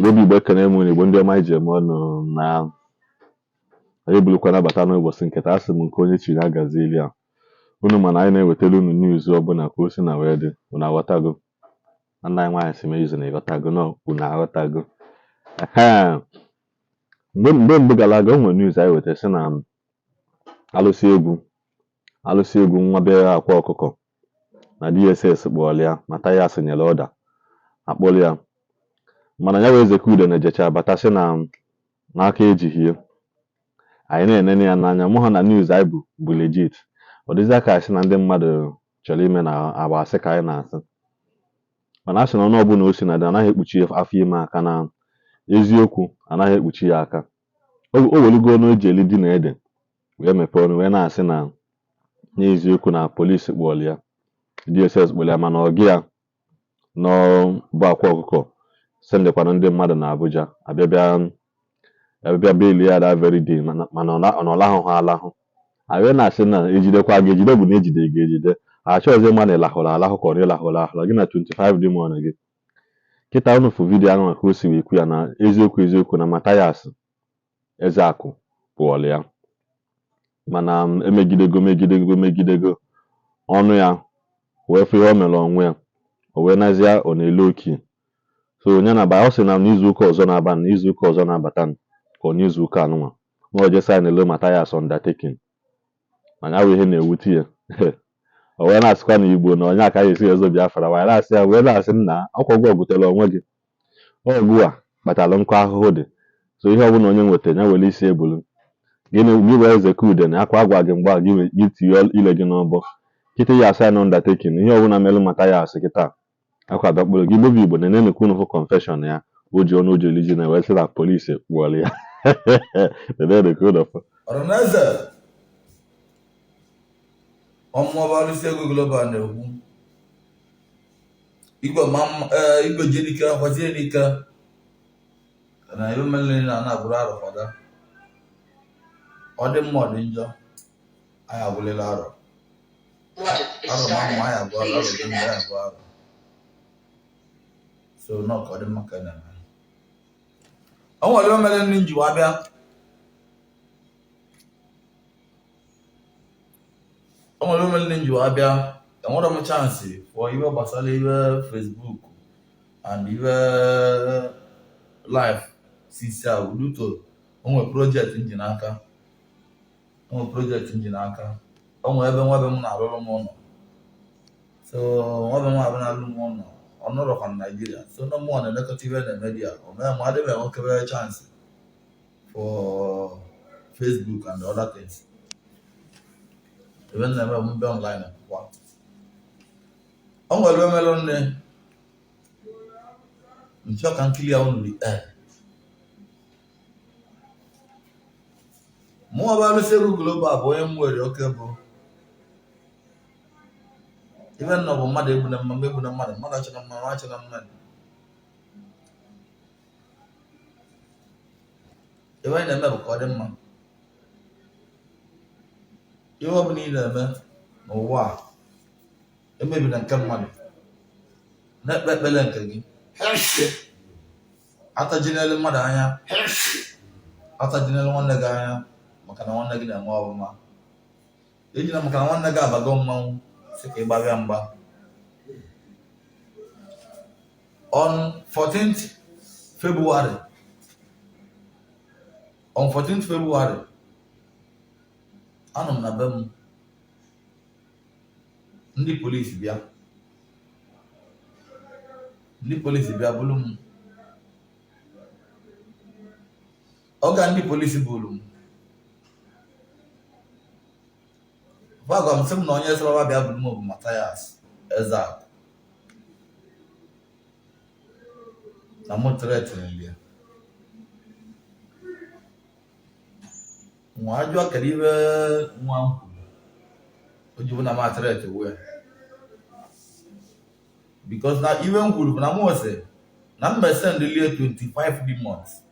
Igbo bụ Igbo, ekene m unu. Igbo ndị ọma iji eme ọnụ na anyị bulukwa nabata n'ụbọchị nke taa. Asị m nke onye chiri agazieli ya unu, mana anyị na-ewetara unu news ọbụla ka o si na wee dị. Unu aghọtago? Nwanne anyị nwaanyị si m izu na ịghọtago nọ, unu aghọtago? Ehe. Mgbe gara aga, o nwere news anyị wetara sị na alụsị egwu nwa be Akwa Ọkụkọ na DSS kpọrọ ya, Mathias nyere order akpọrọ ya, mana ya wee Ezekude na-ejecha bata sị na n'aka ejighị ya. Anyị na-enene ya n'anya mụ ha na news anyị bụ legit. Ọ dịzịa ka asị na ndị mmadụ chọrọ ime na agba asị ka anyị na-asị, mana a sị na ọnụ ọbụla o si na dị anaghị ekpuchi afọ ime aka, na eziokwu anaghị ekpuchi ya aka. O welugo ọnụ eji eli di na ede wee mepee ọnụ wee na-asị na n'eziokwu na polisi kpọrọ ya, DSS kpọrọ ya, mana ọgị ya nọ bụ Akwa Ọkụkọ sendịkwana ndị mmadụ na Abuja abịa bail ya that very day, mana ọ nọ ha alahụ. Anyị wee na-asị na ejidekwa gị ejide bụ na ejide gị ejide, achọghịzi ịma na ịlahụrụ alahụ ka ọ na ịlahụrụ ahụ gị na 25 demon gị. Kịta unu fụ video ahụ ka o si wee kwu ya na eziokwu eziokwu na Mathias Ezeaku pụọrọ ya, mana emegidego megidego megidego ọnụ ya wee fụ ihe o mere onwe ya, o wee nazie ọ na-ele oki. So onye na ọ sị na n'izuụka ọzọ na-aba, n'izuụka ọzọ na-abata, ka ọ n'izuụka anụnwa na o je sign ele Mathias undertaking, mana ya bụ ihe na-ewute ya. O wee na-asịkwa na Igbo na onye aka ya esi ezo Biafra wee na-asị ya, wee na-asị nna ọkwa ọgwụ butere onwe gị, ọgwụ a kpatara nkụ ahụhụ dị. So ihe ọbụla onye nwetara ya were isi ebulu. Gịnị gị wee Ezekude na akwa agwa gị mgbe a gị gị tinye ile gị n'ọbọ kịta ya sign undertaking, ihe ọbụla mere Mathias kịta akwa abịa kpọrọ gị. Igbo bụ Igbo, na-enenekwa unu fụ confession ya o ji ọnụ o ji eli ji na wee sị na polisi kpụọrọ ya. Nenenekwa unu fụ. Ọhaneze, ọmụmụ Alụsị Ego Global na-ekwu igwe ma ee igwe jie n'ike kwazie n'ike na ebe mmele na na-agwụrụ arọ fada. Ọ dị mma, ọ dị njọ, anyị agwụlịla arọ arọ ma mma anyị agwụ arọ, arọ dị mma anyị agwụ arọ. So nọ ka ọ dị mma ka a na-eme. O nwere ebe mere ndị njiwa bịa. O nwere ebe mere ndị njiwa bịa. Enwere m chance for ihe gbasara ihe Facebook and ihe live since a due to o nwere project m ji n'aka. O nwere project m ji n'aka. O nwere ebe nwa be m na-arụrụ m ụlọ. So nwa be m abụ na-alụ m ụlọ, ọ nọrọkwa na Naịjirịa, so ndị mmụọ na-elekọta ihe na-eme di ya. O mee m adịghị enwekebe chance for Facebook and other things. Ebe m na-eme bụ mbe online kwa. O nwere ebe mere nne nchọ ka nkili ya unu air. Mụọ bụ Alụsị Ego Global bụ onye m nwere oke bụ ibe nnọ bụ mmadụ egbuna mmadụ, egbuna mmadụ, mmadụ achọna mmadụ, achọna mmadụ. Ebe anyị na-eme bụ ka ọ dị mma. Ihe ọ bụla ị na-eme n'ụwa a, emebina nke mmadụ, na-ekpe ekpere nke gị, atajinelu mmadụ anya, atajinelu nwanne gị anya, maka na nwanne gị na-enwe ọbụma. Ejina maka na nwanne gị abago mmanwụ sị ka ị gbabịa mgba. On 14th February, on 14th February, anọ m na be m, ndị polisi bịa, ndị polisi bịa bulu m. Oge ndị polisi buru m, fa gwa m sị m na onye sịrị bịa buru m bụ Mathias Ezeaku, na mụ threatened ya. Nwa ajụọ kedu ibe nwa m kwuru o ji bụ na m threat wee, because na iwe m kwuru bụ na mụ sị na m sendlie 25 demons,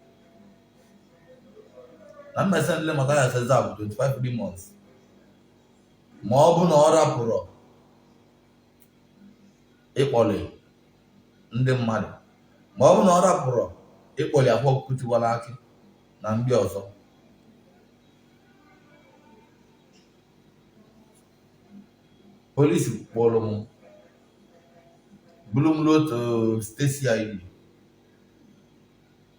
na m sendlie Mathias Ezeaku 25 demons ma ọ bụ na ọ rapụrụ ịkpọli ndị mmadụ, ma ọ bụ na ọ rapụrụ Ịkpọli Akwa Ọkụkọ Tiwara Akị na ndị ọzọ. Polisi kpọrọ m, buru m ruo to state CID.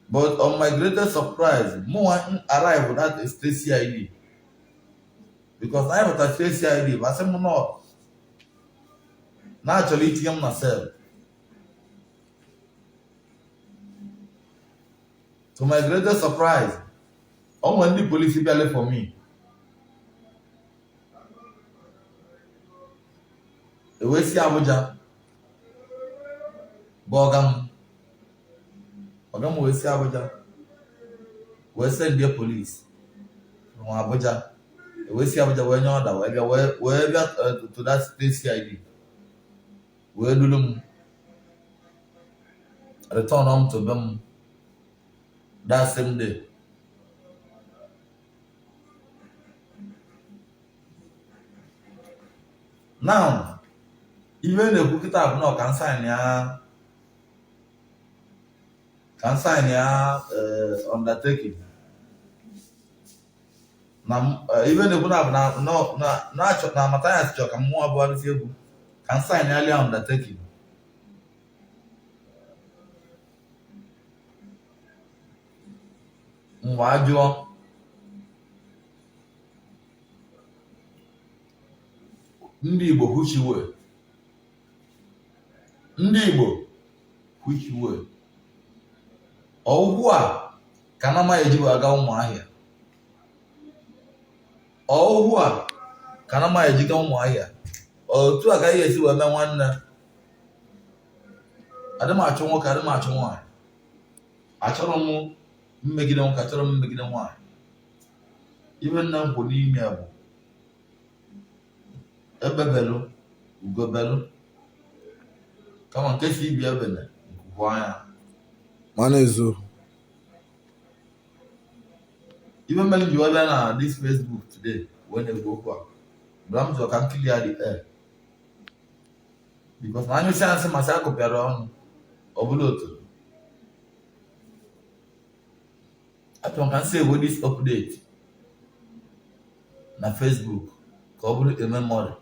But on my greatest surprise, mụnwa arrive at state CID, because anyị pụta state CID, basị m nọ na-achọrọ itinye m na cell. To my greatest surprise, o nwere ndị polisi bịale for me. Ewee si Abuja bụ ọga m, ọga m wee si Abuja wee send ndị polisi from Abuja. Ewee si Abuja wee nye order, wee bịa, wee bịa to that state CID, wee duru m, return m to be m that same day. Now, ife na-ekwu kịta bụ na ọ ka m sign ya, ka m sign ya undertaking na ife na-ekwu na bụ na na na achọ na Mathias chọrọ ka mmụọ abụọ arụsị egwu, ka m sign ya lia undertaking. Mgbe a jụọ ndị Igbo, which way? Ndị Igbo, which way? Ọgwụgwụ a ka na amaghị eji aga Ụmụahịa. Ọgwụgwụ a ka na amaghị eji gaa Ụmụahịa. Otu a ka anyị esi wee mee. Nwanne, adị m achọ nwoke, adị m achọ nwaanyị. Achọrọ m mmegide nwoke, achọrọ m mmegide nwaanyị. Ibe nna m kwụ n'ime ya bụ ebebelụ ugobelụ, kama nke si ibi ebene nkwukwu anya. Mana eziokwu. Ibe mere m ji wee bịa na this Facebook today wee na-ekwu okwu a bụla m chọrọ ka m clear the air, because na anyụsị ansị masị akụpịara ọnụ ọ bụla otu. Achọrọ m ka m save this update na Facebook ka ọ bụrụ a memory,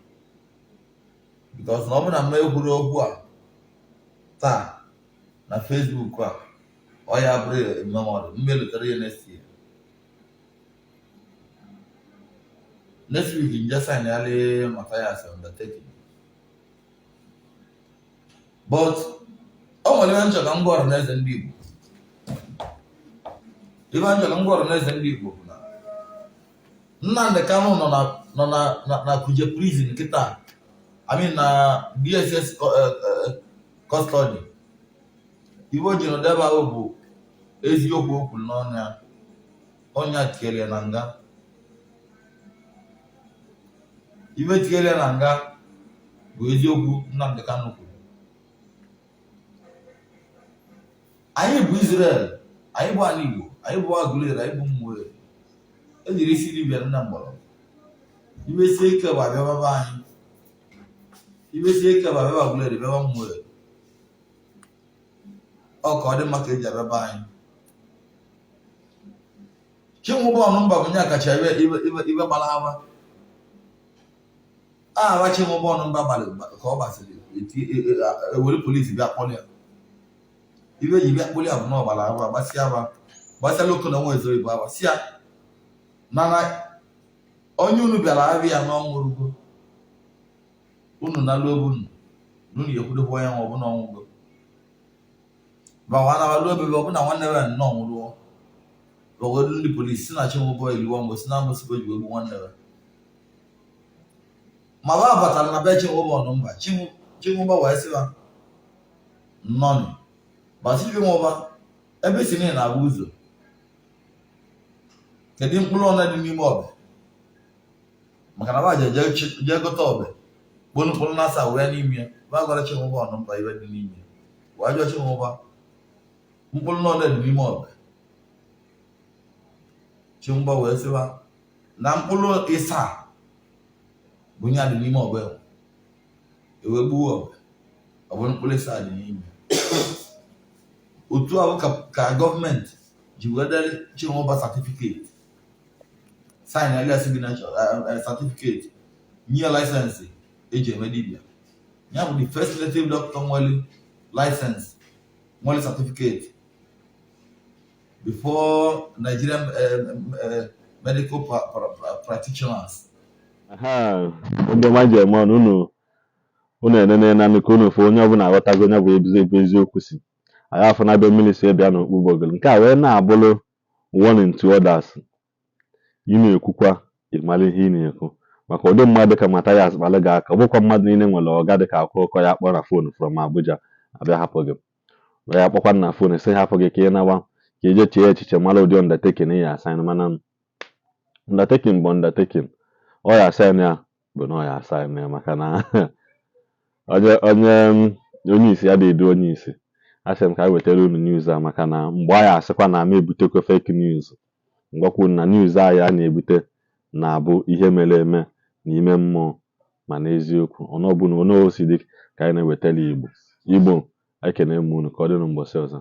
because na ọ bụrụ na m ekwuru okwu a taa na Facebook a, ọ ya bụrụ a memory m elutere ya next year, next week nje sign ya lee Mathias undertaking. But o nwere ihe nchọ ka m gwa ọra na eze ndị Igbo. Ife nchọ ka m gwa ọra na eze ndị Igbo bụ na Nnamdi Kanu nọ na Kuje prison kịta, I mean na DSS custody. Ife o ji nọdụ ebe ahụ bụ eziokwu o kwuru n'ọnụ ya. Onye a tinyere ya na nga, ife tinyere ya na nga bụ eziokwu Nnamdi Kanu kwuru. Anyị bụ Israel, anyị bụ ala Igbo, anyị bụ Aguleri, anyị bụ Ụmụeri. Ejiri isi dibịa nna mgbọrọgwụ. Ibe sie ike bụ abịaba be anyị, ibe sie ike bụ abịaba Aguleri, bịaba Ụmụeri. Ọ ka ọ dị mma ka eji abịa be anyị. Chinwụba Ọnụmba bụ nye kacha ibe ibe ibe ibe gbara agba aha. Chinwụba Ọnụmba gbalị ka ọ gbasịrị ewere polisi bịa kpọrọ ya. Ibe ji bịa kpọrọ ya bụ na ọ gbara agba, gbasịa agba, gbasịala oke na nwa ezoro ibu agba si ya mana onye unu bịara abịa na ọnwụrụgo unu na lụọ unu na unu ekwudokwa ya nwa ọbụna ọnwụgo bawa na lụọ ebe ọbụna nwanne ya nnọọ nwụrụọ. Bawedu ndị polisi si na Chinwụba eliwa mgbe si na amụsị ka o ji wee gbu nwanne ya. Ma ba batara na be Chinwụba Ọnụmba, Chinwụba wee sị ha nnọnị gbasi Chinwụba ebe si niile na-agba ụzọ. Kedu mkpụrụ ọna dị n'ime ọbẹ? Maka na ba je jee gote ọbẹ kpolu mkpụrụ na asa wee n'ime ya. Ba gwara Chinwụba Ọnụmba ibe dị n'ime ya, wee jụọ Chinwụba mkpụrụ na ọna dị n'ime ọbẹ. Chinwụba wee sịba na mkpụrụ ịsaa bụ ya dị n'ime ọbẹ. Ewee gbuo ọbẹ, ọ bụrụ mkpụrụ ịsaa dị n'ime. Otu ahụ ka gọọmenti ji wee dere Chinwụba certificate, sign earlier signature, certificate, nye ya license eji eme dibịa. Ya bụ the first native doctor nwere license, nwere certificate before Nigerian medical practitioners. Aha, ndị ọma ji eme ọnụ, unu enene na ka unu fụ onye ọbụla aghọtago onye bụ ebe eziokwu si anyị afọ na be mmiri si bịa n'okpu bọgụlụ. Nke a wee na-abụrụ warning to others. Ị na-ekwukwa, ị mara ihe ị na-ekwu, maka ụdị mmadụ ka Mathias kpalụ gị aka. Ọ bụkwa mmadụ niile nwere ọga dịka akụkọ ya kpọọ na phone from Abuja abịa hapụ gị, wee ya kpọkwa na phone sị hapụ gị ka ị nawa, ka ije chee echiche, mara ụdị undertaking ị ya asign. Mana undertaking bụ undertaking, ọ ya asign ya bụ na ọ ya asign ya, maka na onye isi ya dị edu onye isi. Asị m ka anyị wetara unu news a, maka na mgbe anyị asịkwa na ama ebutekwa fake news, ngwakwu na news anyị a na-ebute na-abụ ihe mere eme n'ime mmụọ ma n'eziokwu. Ọnụ ọbụla onye o si dị ka anyị na-ewetara Igbo. Igbo, ekene m unu. Ka ọ dị mbọsị ọzọ.